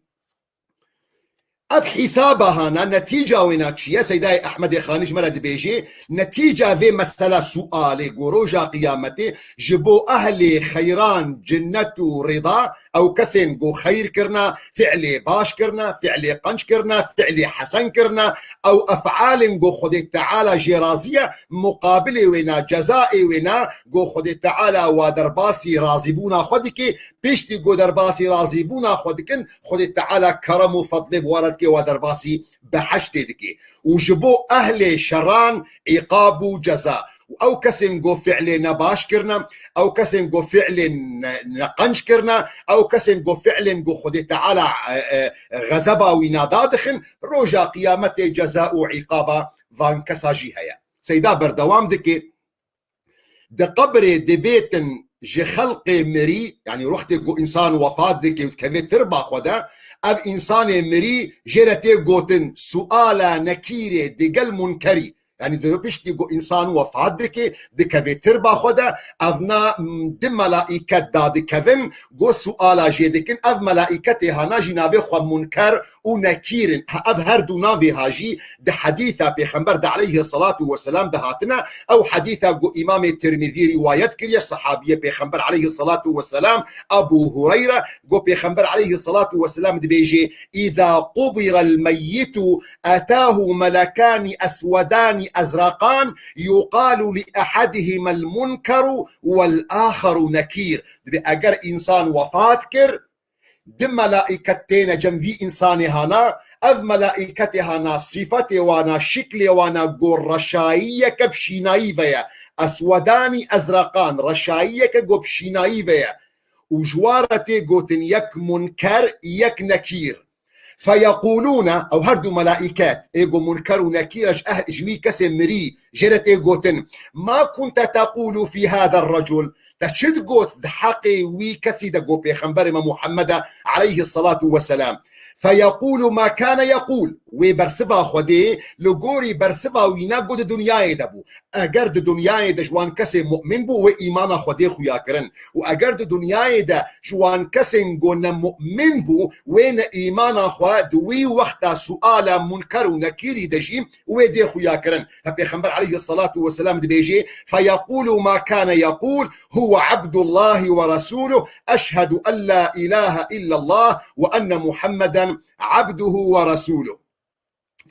Ev hîsaba hana, netîca wêna çi ye? Seydayê Ehmedê Xanî ji me re dibêje, netîca vê mesela sualê ku roja qiyametê ji bo ehlê xeyran, cinnet û rida, Ew kesên ku xeyr kirine, fi'lê baş kirine, fi'lê qenc kirine, fi'lê hesen kirine, ew ef'alên ku Xwedê Teala jê razî ye, muqabilê wêna, cezaê wêna, ku Xwedê Teala wa derbasî razîbûna xwe dike, piştî ku derbasî razîbûna xwe dikin, Xwedê Teala kerem û fedlê bi wa re dike, wa derbasî behiştê dike. Û ji bo ehlê şeran îqab û ceza. Û ew kesên ku fi'lê nebaş kirine, ew kesên ku fi'lê ne-, neqenc kirine, ew kesên ku fi'lên ku Xwedê Teala, e, e, xezeba wîna dadixin, roja qiyametê ceza û îqaba van kesa jî heye. Seyda berdewam dike, di qebrê dibêtin ji xelqê mirî, yanî wextê ku însan wefat dike û dikeve tirba xwe de, ev însanê mirî jê re tê gotin suala nekîrê digel munkerî. Yanî di piştî ku însan wefat dike, dikeve tirba xwe de, evna, m, di melaîket dadikevin, ku suala jê dikin, ev melaîketê hana jî navê xwe Munker û Nekîr in. Ha, ev her du navê ha jî di hedîsa Pêxember de aleyhi salatu ve selam de hatine. Ew hedîsa ku Îmamê Tirmizî rîwayet kiriye, sehabiyê Pêxember aleyhi salatu ve selam, Ebu Hureyre, ku Pêxember aleyhi salatu ve selam dibêje, "Îza qubirel meyyitu etâhu melekani eswedani ezreqan, yuqalu li ehedihimel munkeru vel aharu nekîr." Dibê eger însan wefat kir, di melaîket têne cem vî însanê hana, ev melaîketê hana, sîfetê wana, şiklê wana, ku reşayiyeke bi şînayî ve ye. Eswedanî ezreqan, reşayiyeke ku bi şînayî ve ye. Û ji wan re tê gotin yek munker, yek nekîr. Feyeqûlûne, ew her du melaîket, ê ku munker û nekîr e, ji ehl-, ji wî kesê mirî, jê re tê gotin, "Ma kunte teqûlû fî hâder recul?" Te çi digot di heqê wî kesî de, got Pêxemberê me Muhammede aleyhissalatu vesselam. Feyeqûlu ma kane yeqûl. Wê bersiva Xwedê li gorî bersiva wî ne got di dinyayê de bû. Eger di dinyayê de ji wan kesê mu'min bû, wê îmana Xwedê xuya kirin. Û eger di dinyayê de ji wan kesên got ne mu'min bû, wê ne îmana xwe di wî wexta suala munker û nekîrî de jî wê dê xuya kirin. He, Pêxember aleyhissalatu vesselam dibêje, "Feyequlu ma kane yequl, huve Abdullahi ve Resuluh, eşhedu en la ilahe illallah ve enne Muhammeden abduhu ve resuluh."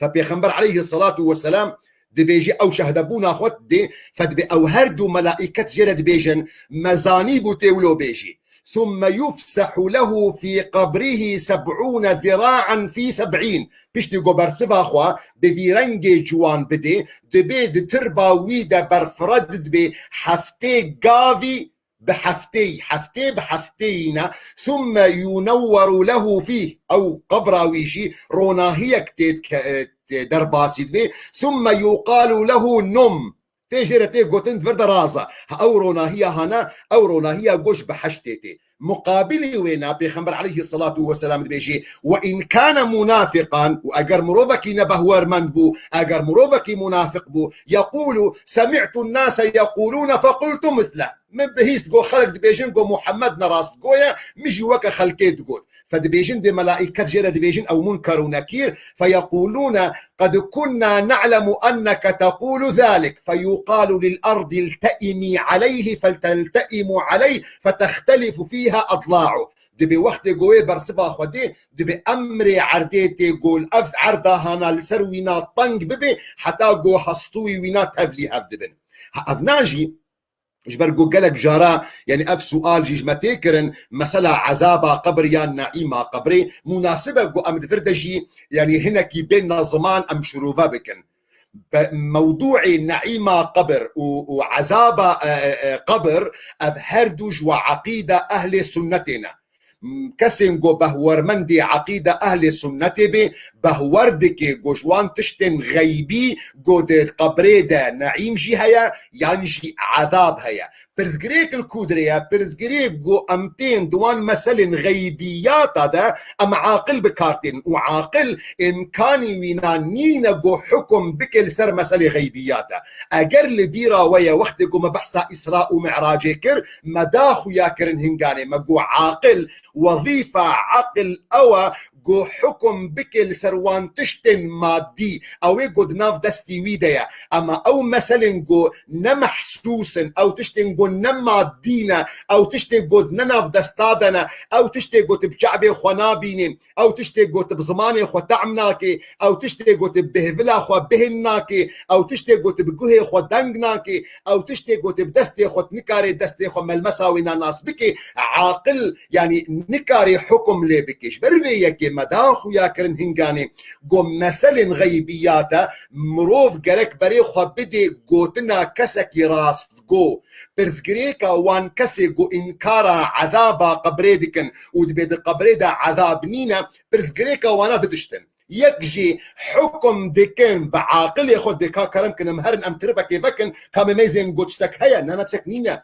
Fe Pêxember aleyhissalatu vesselam dibêje, ew şehdebûna xwe dê, fe dibê ew her du melaîket jê re dibêjin, "Me zanîbû tê wilo bêjî." Thumme yufsehu lehu fî qabrihi seb'ûne zira'en fî seb'în. Piştî ku bersiva xwe bi vî rengê ciwan bidê, dibê di tirba wî de berfired dibê heftê gavî bi hefteyî, heftê bi hefteyî ne. Thumme yunewweru lehu fîh. Ew qebra wî jî ronahiyek tê dike-, tê derbasî dibê. Thumme yuqalu lehu num. Tê jê re tê gotin, vir de raza. Ha, ew ronahiya hana, ew ronahiya goş bi heştê tê. Muqabilî wê ne, Pêxember aleyhissalatu vesselam dibêjê, "Ve in kane munafiqan", û eger mirovekî nebehwermend bû, eger mirovekî munafiq bû, "Yequlu, semi'tu nase yequlune fequltu misleh." Min bihîst got xelk dibêjin got Muhammed ne rastgoye, min jî weke xelkê digot. Fe dibêjin, vê melaîket jê re dibêjin, ew munker û nekîr, feyequlûne, "Qed kunna ne'lemu enneke teqûlu zalik." Feyuqalu lil ardi ilte'imî aleyhi feltelte'imu aleyh fetextelifu fîha adla'u. Dibê wextê ku wê bersiva xwe dê, dibê emrê erdê tê gol, ev erda hana li ser wîna teng bibe, heta ku hestûyî wîna tevlî hev dibin. Ha, ev na jî, ji ber ku gelek cara, yanî ev sual jî ji me tê kirin, mesela ezaba qebir yan neîma qebrê, munasib e ku em di vir de jî, yanî hinekî bêne ziman em şirove bikin. Be-, mewdûê neîma qebir û, û ezaba, e, e, e, qebir, ev her du ji we eqîda ehlê sunnetê ne. M-, kesên ku behwermendê eqîda ehlê sunnetê bê, behwer dike ku ji wan tiştên xeybî ku di qebrê de neîm jî heye, yan jî ezab heye. Pirsgirêk li ku dirê ye? Pirsgirêk ku em tên di wan meselên xeybiyata de em aqil bi kar tên û aqil îmkanî wîna nîne ku hukum bike li ser meselê xeybiyat e. Eger li bîra we ye, wextê ku me behsa Îsra û Mi'racê kir, me da xuya kirin hinganê me got aqil, wezîfa aqil ew e ku hukum bike li ser wan tiştên madî, ew ê ku di nav destî wî de ye. Ema ew meselên ku ne mehsûs in, ew tiştên ku ne madî ne, ew tiştê ku di ne nav desta de ne, ew tiştê ku tu bi çavê xwe nabînî, ew tiştê ku tu bi zimanê xwe tehm nakê, ew tiştê ku tu bi hêvila xwe bêhn nakê, ew tiştê ku tu bi guhê xwe deng nakê, ew tiştê ku tu bi destê xwe nikarê destê xwe melmesa wê na nas bikê, aqil, yanî nikarê hukum lê bikê. Ji ber vê yekê me da xuyakirin hinganê ku meselên xeybiyat e, mirov gerek berê xwe bidê gotina kesekî rastgo. Pirsgirêka wan kesê ku înkara ezaba qebrê dikin û dibê di qebrê de ezab nîne, pirsgirêka wana du tişt in. Yek jî hukum dikin bi aqilê xwe, dibê ka kerem kin, em herin, em tribekê vekin, ka me meyzên got tiştek heye, ne, ne, tiştek nîne.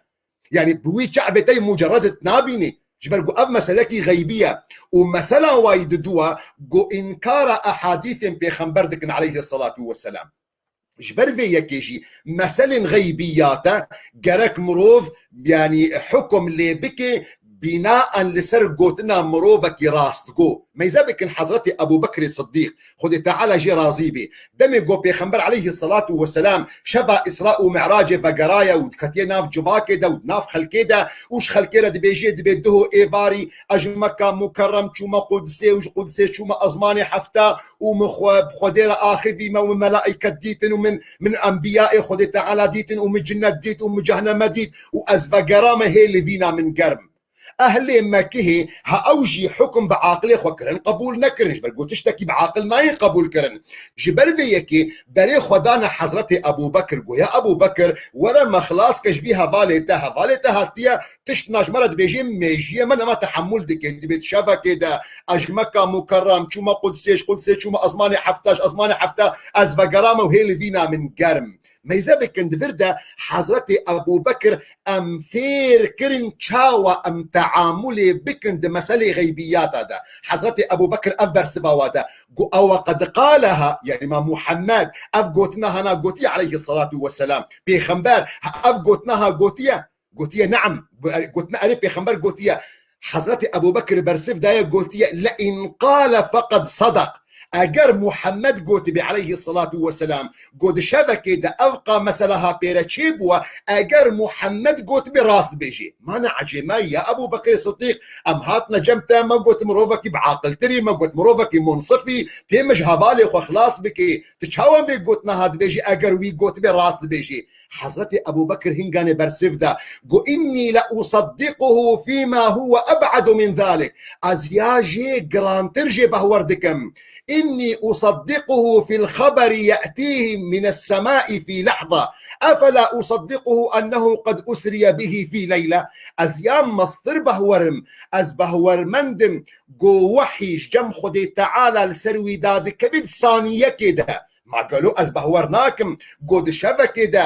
Yanî bi wî çavê te yê muceredit nabînî. Ji ber ku ev meselekî xeybî ye. Û mesela wayî didu e ku înkara ehadîsên pêxember dikin aleyhisselatu vesselam. Ji ber vê yekê jî meselên xeybiyat e, gerek mirov, yanî hukum lê bike bînaen li ser gotina mirovekî rastgo. Meyze bikin Hezretê Ebû Bekrê Siddîq, Xwedê Teala jê razî bê. Demê ku Pêxember aleyhisselatu vesselam şeva Îsra û Mi'racê vegeraye û diketiye nav civakê de û di nav xelkê de û ji xelkê re dibêjiye, dibê duho êvarî ez ji Mekka Mukerrem çûme Qudsê û ji Qudsê çûme ezmanê hefta û min xwe bi Xwedê re axivîme û min melaîket dîtin û min, min enbiyayê Xwedê Teala dîtin û min cinnet dît û min cehneme dît û ez vegerame hê li vîna min germ. Ehlê Mekihê ha ew jî hukum bi aqilê xwe kirin, qebûl nekirin, ji ber ku tiştekî bi aqil nayê qebûl kirin. Ji ber vê yekê berê xwe dane Hezretê Ebû Bekir, goya Ebû Bekir, were me xilas ke ji vî hevalê te, hevalê te hatiye, tişt na ji me re dibêjê, mêjiyê me nema tehemûl dike, dibê di şevekê de, ez ji Mekka Mukerrem çûme Qudsê, ji Qudsê çûme ezmanê hefta, ji ezmanê hefta ez vegerame û hê li vîna min germ. Meyze bikin di vir de Hezretê Ebû Bekir em fêr kirin çawa em teamulê bikin di meselê xeybiyata de. Hezretê Ebû Bekir ev bersiva wa de got, ewa qed qaleha, yanî ma Muhammed ev gotina hana gotiye aleyhisselatu vesselam. Pêxember ev gotina ha gotiye? Gotiye, neam. Gotina erê, Pêxember gotiye. Hezretê Ebû Bekir bersiv daye, gotiye, le in qale feqed sadaq. Eger Muhammed gotibê aleyhisselatu vesselam, got di şevekê de ev qa mesela ha pêre çêbûwe, eger Muhammed gotibê rast dibêjê. Ma ne ecêb e ya Ebû Bekrê Siddîq, em hatine cem te, me got mirovekî bi aqiltirî, me got mirovekî munsifî, tê me ji hevalê xwe xilas bikê. Tu çawa vê gotina ha dibêjî eger wî gotibê rast dibêjê? Hezretê Ebû Bekir hinganê bersiv da, got, "Innî le usaddiquhu fîma huwe eb'adu min zalik." Ez ya jê girantir jê behwer dikim. "Innî usaddiquhu fil xeberi ye'tîhi mines semai fî lehza. Efela usaddiquhu ennehu qed usriye bihi fî leyle." Ez ya mestir behwerim, ez behwermendim, got wehî ji cem Xwedê Teala li ser wî dadikevî di saniyekê de. Ma gelo ez behwer nakim, got di şevekê de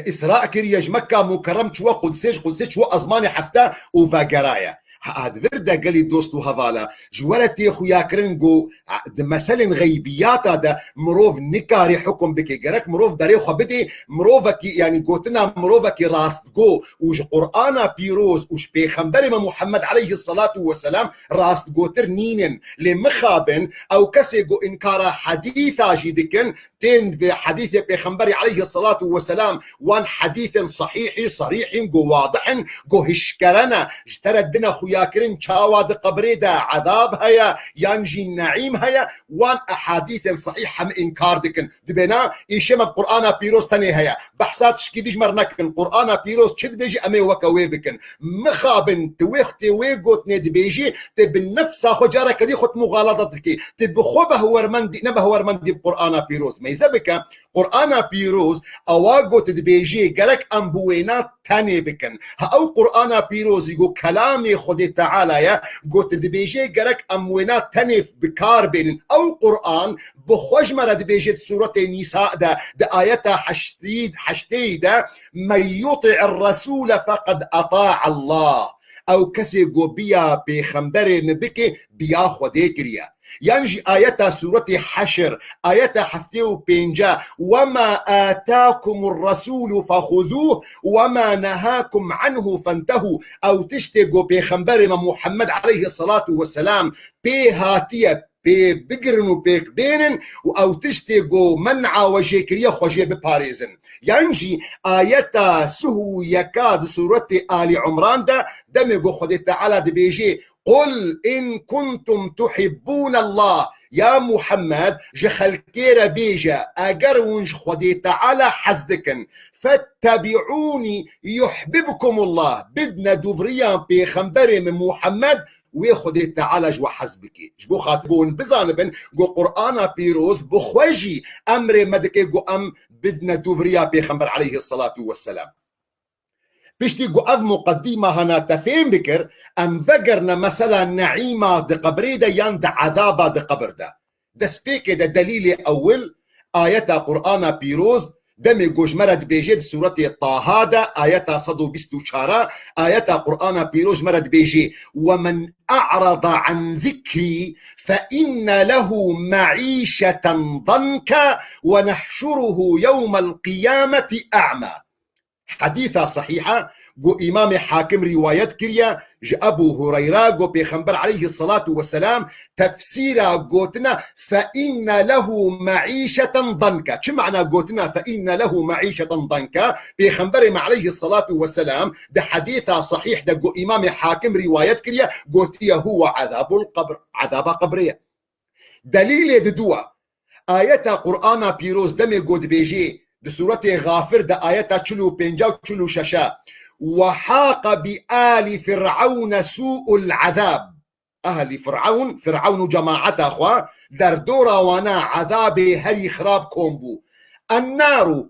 Îsra kiriye, ji Mekka Mukerrem çûye Qudsê, ji Qudsê çûye ezmanê hefte û vegeraye. Ha, di vir de gelî dost û hevala, ji we re tê xuyakirin ku, a, di meselên xeybiyata de mirov nikarî hukum bike. Gerek mirov berê xwe bidê mirovekî, yanî gotina mirovekî rastgo û ji Qur'ana pîroz û ji Pêxemberê me Muhammed aleyhisselatu vesselam rastgotir nînin. Lê mixabin ew kesê ku înkara hedîsa jî dikin, tên bi hedîsê Pêxemberî aleyhisselatu vesselam, wan hedîsên sehîhî, serîhîn, ku wadih in, ku hişkere ne, ji te re dine xuyakirin çawa di qebrê de ezab heye, yan jî neîm heye, wan ehadîsên sehîh hemî înkar dikin. Dibê na, îşê me bi Qur'ana pîroz tenê heye. Behsa tişkî dî ji me re nekin. Qur'ana pîroz çi dibêjî, em ê weke wê bikin. Mixabin, tu wê xutê wê gotinê dibêjî, tu bi nefsa xwe careke dî xwe tu muxalata dikî. Tu bi xwe behwermendî, ne behwermendî bi Qur'ana pîroz. Meyze bike, Qur'ana pîroz, ewa got dibêjê, gerek em bi wêna tenê bikin. Ha ew Qur'ana pîrozî got kelamê Xwedê Teala ye, got dibêjê, gerek em wêna tenê bi kar bênin. Ew Qur'an bi xwe ji me re dibêje di Sûretê Nîsa de, di ayeta heştî, heştêyî de, "Men yuti'ir resûle feqed eta'a Allah." Ew kesê ku biya pêxemberê min bike, biya Xwedê kiriye. Yan jî ayeta Sûretê Heşr, ayeta heftê û pênca, "Wema atakumur resûlu fexuzûh, wema nehâkum anhu fentehû." Ew tiştê ku Pêxemberê me Muhammed aleyhisselatu vesselam pê hatiye, pê bigirin û pêk bênin û ew tiştê ku men'a we jê kiriye, xwe jê biparêzin. Yan jî ayeta sih û yeka di Sûretê Alî Imran de, demê ku Xwedê Teala dibêjê, "Qul in kuntum tuhibbûnallah." Ya Muhammed, ji xelkê re bêje, eger hûn ji Xwedê Teala hez dikin, "Fettebi'ûnî yuhbibkumullah." Bidne dûvriya Pêxemberê min Muhammed, wê Xwedê Teala ji we hez bike. Ji bo xatir ku hûn bizanibin, ku Qur'ana Pîroz bi xwe jî emrê me dike, ku em bidne dûvriya Pêxember aleyhisselatu vesselam. Piştî ku ev muqeddîma hana te fêm bikir, em vegerine mesela neîma di qebrê de yan di ezaba di qebir de. Destpêkê de delîlê ewil, ayeta Qur'ana Pîroz, demê ku ji me re dibêje di Sûretê Taha de, ayeta sed û bîst û çar, ayeta Qur'ana Pîroz ji me re dibêje, "Wemen a'rada an zikrî fe inne lehu me'îşeten danka ve nehşuruhu yewmel qiyameti a'ma." Hedîsa sehîha ku Îmamê Hakim rîwayet kiriye ji Ebû Hureyra, ku Pêxember aleyhisselatu vesselam tefsîra gotina "fe inne lehu meîşeten danka". Çi mana gotina "fe inne lehu meîşeten danka"? Pêxemberê me aleyhisselatu vesselam di hedîsa sehîh de ku Îmamê Hakim rîwayet kiriye, gotiye, "Huwe azabul qebr", azaba qebrê ye. Delîlê diduwa, ayeta Qur'ana Pîroz demê ku dibêjê, di Sûretê Xafir de ayeta çil û pênc û çil û şeş, "Ve haqe bi alî Fir'ewne sû'ul azab." Ehlî Fir'ewn, Fir'ewn û cemaeta xwe, derdora wana ezabê herî xirab kom bû. "Ennaru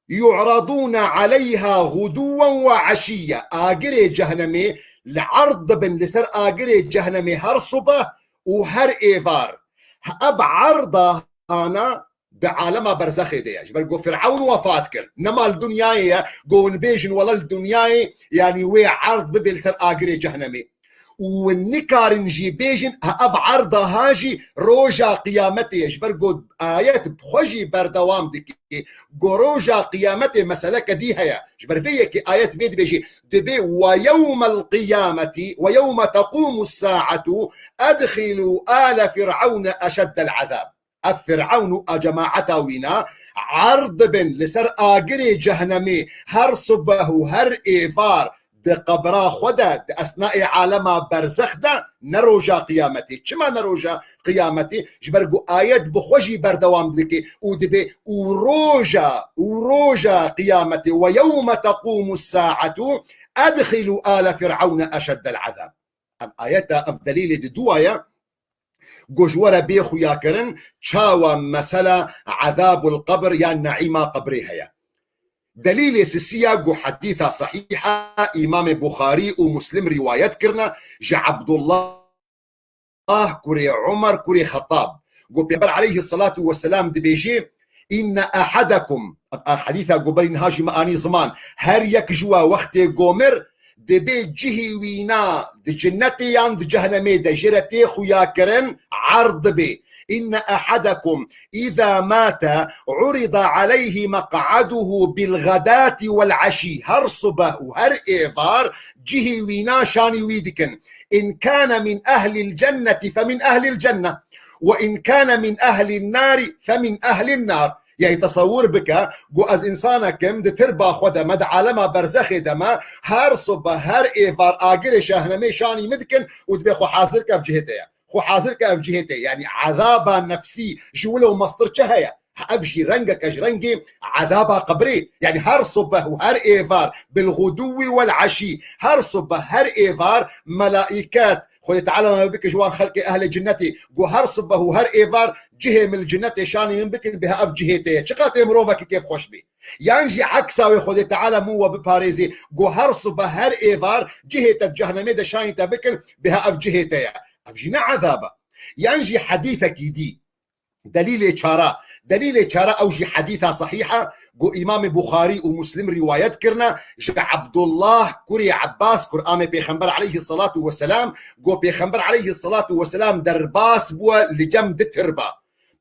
yu'radûne aleyha xuduwen ve eşiyye." Agirê cehnemê li erd dibin, li ser agirê cehnemê her subeh û her êvar. Ev erda hana di alema berzexê de ye. Ji ber ku Fir'ewn wefat kir. Nema li dinyayê ye, ku hûn bêjin, wele li dinyayê, yanî wê erd bibe li ser agirê cehnemê. Û nikarin jî bêjin, ha, ev erda ha jî roja qiyametê ye. Ji ber ku ayet bi xwe jî berdewam dike. Ku roja qiyametê meseleke dî heye. Ji ber vê yekê ayet vê dibêjê, dibê, "Ve yewmel qiyameti, ve yewme tequmus sa'atu, edxilû ale Fir'ewne eşeddel azab." Ev Fir'ewn û a cemaeta wîna erd dibin li ser agirê cehnemê her subeh û her êvar di qebra xwe de, di esnayê alema berzex de, ne roja qiyametê. Çima ne roja qiyametê? Ji ber ku ayet bi xwe jî berdewam dike û dibê, "Û roja, û roja qiyametê, ve yewme tequmus sa'atu, edxilû ale Fir'ewne eşeddel azab." Ev ayeta, ev delîlê di duwa ye, ku ji we re bê xuyakirin, çawa mesela ezabul qebr yan neîma qebrê heye. Delîlê sisiya ku hedîsa sehîha Îmamê Buxarî û Muslim rîwayet kirine ji Abdullah kurê Umar kurê Xettab, ku Pêxember aleyhisselatu vesselam dibêjê, "Inne ehadekum", ev hedîsa ku berî niha jî me anî ziman, her yek ji we wextê gomir, dibê cihê wîna di cinnetê yan di cehnemê de jê re tê xuyakirin, erd dibê. "Inne ehadekum îza mate urida aleyhi meq'aduhu bil ğedati vel eşî." Her subeh û her êvar cihê wîna şanî wî dikin. "In kane min ehlil cenneti fe min ehlil cenne. Ve in kane min ehlin nari fe min ehlin nar." Yanî tesewwur bike, ku ez însanekim, di tirba xwe de me, di alema berzexê de me, her subeh, her êvar agirê cehnemê şanî min dikin û dibê xwe hazir ke ev cihê te ye. Xwe hazir ke ev cihê te ye. Yanî ezaba nefsî ji wilo mestir çi heye? Ev jî rengeke ji rengê ezaba qebrê. Yanî her subeh û her êvar, bil xuduwi wel eşî, her subeh, her êvar, melaiket, Xwedê Teala me bike ji wan xelkê ehlê cinnetê, ku her subeh û her êvar cihê min li cinnetê şanî min bikin, bê ha ev cihê te ye. Çiqas tê mirovekî kêfxweş bê. Yan jî eksa wê Xwedê Teala min we biparêzê, ku her subeh her êvar cihê te di cehnemê de şanî te bikin, bê ha ev cihê te ye. Ev jî ne ezab e. Yan jî hedîsekî dî. Delîlê çara, Delîlê çara ew jî hedîsa sehîh e, ku Îmamê Buxarî û Muslim rîwayet kirine, ji Ebdullah kurê Ebbas, kuramê Pêxember aleyhisselatu vesselam, ku Pêxember aleyhisselatu vesselam derbas bûye li cem di tirba.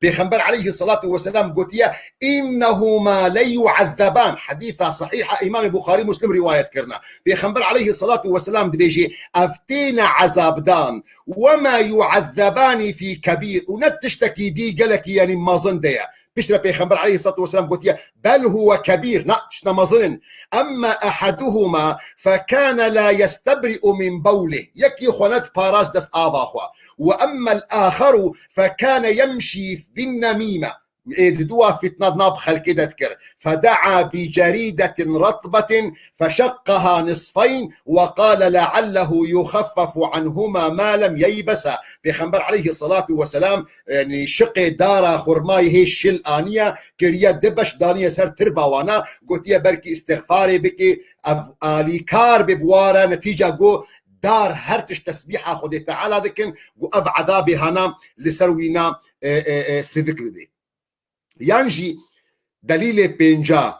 Pêxember aleyhisselatu vesselam gotiye, "Innehuma le yu'ezzeban." Hedîsa sehîh e, Îmamê Buxarî Muslim rîwayet kirine. Pêxember aleyhisselatu vesselam dibêjê, "Ev têne ezabdan." "Wema yu'ezzebani fî kebîr." Û ne tiştekî dî gelekî, yanî mezin de ye. Piştre Pêxember aleyhisselatu vesselam gotiye, "Bel huwe kebîr." Na, tiştine mezin in. "Emme ehaduhuma fekane la yestebri'u min bawlih." Yekî xwe nediparast dest ava xwe. "Ve emmel aharu fekane yemşî bin nemîme." Ê di dua fitna di nav xelkê de dikir. "Feda'a bi cerîdetin ratbetin feşekkaha nisfayn ve qale leallehu yuxeffefu anhuma ma lem yeybesa." Pêxember aleyhisselatu vesselam, yanî şiqê dara xurmayê hê şil aniye, kiriye di beş, daniye ser tirba wana, gotiye, "Belkî îstixfarê bikî, ev alîkar bê bi wara." Netîca got, dar her tişt tesbîha Xwedê Teala dikin, got, "Ev ezabê hana li ser wîna, e, e, e, sivik bibê." Yan jî delîlê pênca,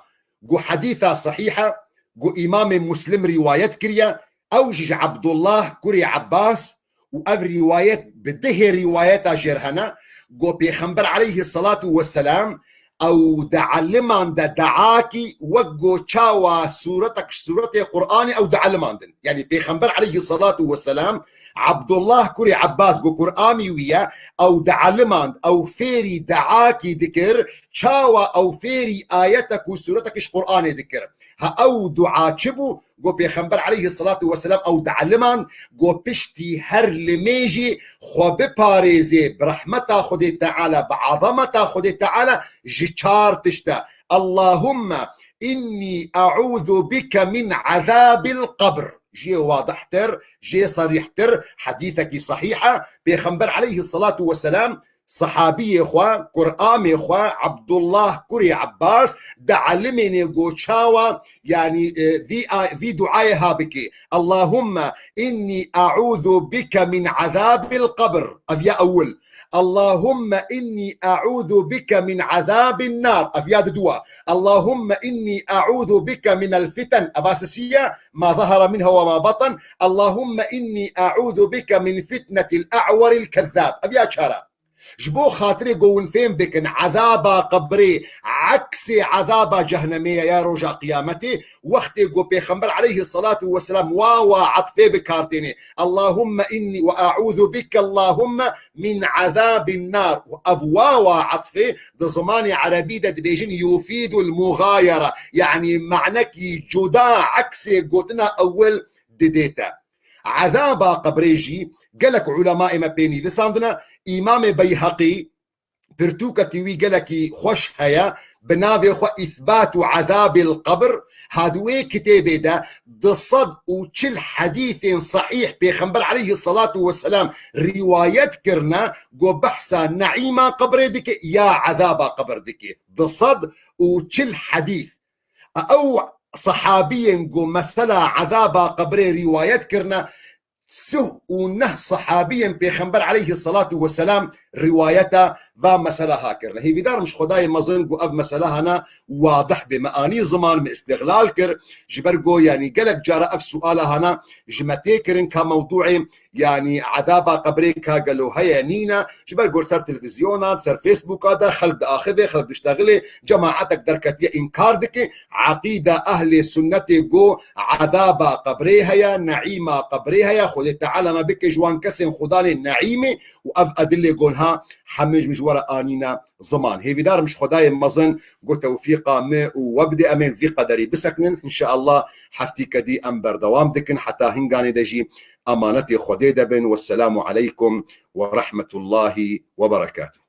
ku hedîsa sehîh e, ku Îmamê Muslim rîwayet kiriye, ew jî ji Ebdullah kurê Ebbas, û ev rîwayet bi dihê rîwayeta jêr hene, ku Pêxember aleyhisselatu vesselam ew dieliman de dua kî, wek ku çawa sûretek ji sûretê Qur'anê ew dielimandin. Yanî Pêxember aleyhisselatu vesselam Abdullah kurê Ebbas, ku kuramî wî ye, ew dialimand, ew fêrî duakî dikir, çawa ew fêrî ayetek û sûretek ji Qur'anê dikir. Ha ew dua çi bû? Got Pêxember aleyhisselatu vesselam ew dialimand, got piştî her limê jî xwe biparêzê bi rehmeta Xwedê Teala, bi azameta Xwedê Teala ji çar tişte. Allahumme inni e'ûzu bike min ezabil qabr. Jê wadihtir, jê serîhtir, hedîsekî sehîh e. Pêxember aleyhisselatu vesselam, sehabiyê xwe, kuramê xwe, Abdullah kurê Ebbas, dialimênê got çawa, yanî, e, vî a-, vî duayê ha bikê. Allahumme inni e'ûzu bike min ezabil qabr. Ev ya ewil. Allahumme inni e'ûzu bike min ezabin nar. Ev ya didua. Allahumme inni e'ûzu bike minel fiten. Eva sisiye, ma zahara minha ve ma batan. Allahumme inni e'ûzu bike min fitnetil a'weril kezzab. Ev ya çara. Ji bo xatirê ku hûn fêm bikin, ezaba qebrê eksê ezaba cehnemê ye ya roja qiyametê. Wextê ku Pêxember aleyhisselatu vesselam wawa etfê bi kar tênê. Allahumme inni ve e'ûzu bike Allahumme min ezabin nar. Û ev wawa etfê di zimanê erebî de dibêjin yufîdul muxayere. Yanî manekî cuda, eksê gotina ewil didê te. Ezaba qebrê jî gelek ulema ê me pê nivîsandine. Îmamê Beyheqî pirtûkekî wî gelekî xweş heye, bi navê xwe Îsbatu Ezabil Qebr, ha di wê kitêbê de du sed û çil hedîsên sehîh Pêxember aleyhisselatu vesselam rîwayet kirine, ku behsa neîma qebrê dike ya ezaba qebr dike. Du sed û çil hedîs. Ew sehabiyên ku mesela ezaba qebrê rîwayet kirine, sih û neh sehabiyên Pêxember aleyhisselatu vesselam rîwayeta va mesela ha kirine. Hêvîdar im ji Xwedayê mezin ku ev mesela hana wadih bê. Me anî ziman, me îstixlal kir, ji ber ku, yanî, gelek cara ev suala hana ji me tê kirin ka mewdûê, yanî, ezaba qebrê ka gelo heye nîne, ji ber ku ser televîzyona, ser Facebooka de xelk diaxivê, xelk diştexilê, cemaetek derketiye înkar dike. Eqîda ehlê sunnetê ku ezaba qebrê heye, neîma qebrê heye, Xwedê Teala me bike ji wan kesên xudanê neîmê û ev edilê gonha hemû ji min ji we re anîne ziman. Hêvîdar im ji Xwedayê mezin ku tewfîqa me û we bide, em ên vî qederî bisekinin. Înşeallah heftîke dî em berdewam dikin. Heta hinganê de jî emanetê Xwedê de bin. Wesselamu aleykum ve rahmetullahi ve berekatuh.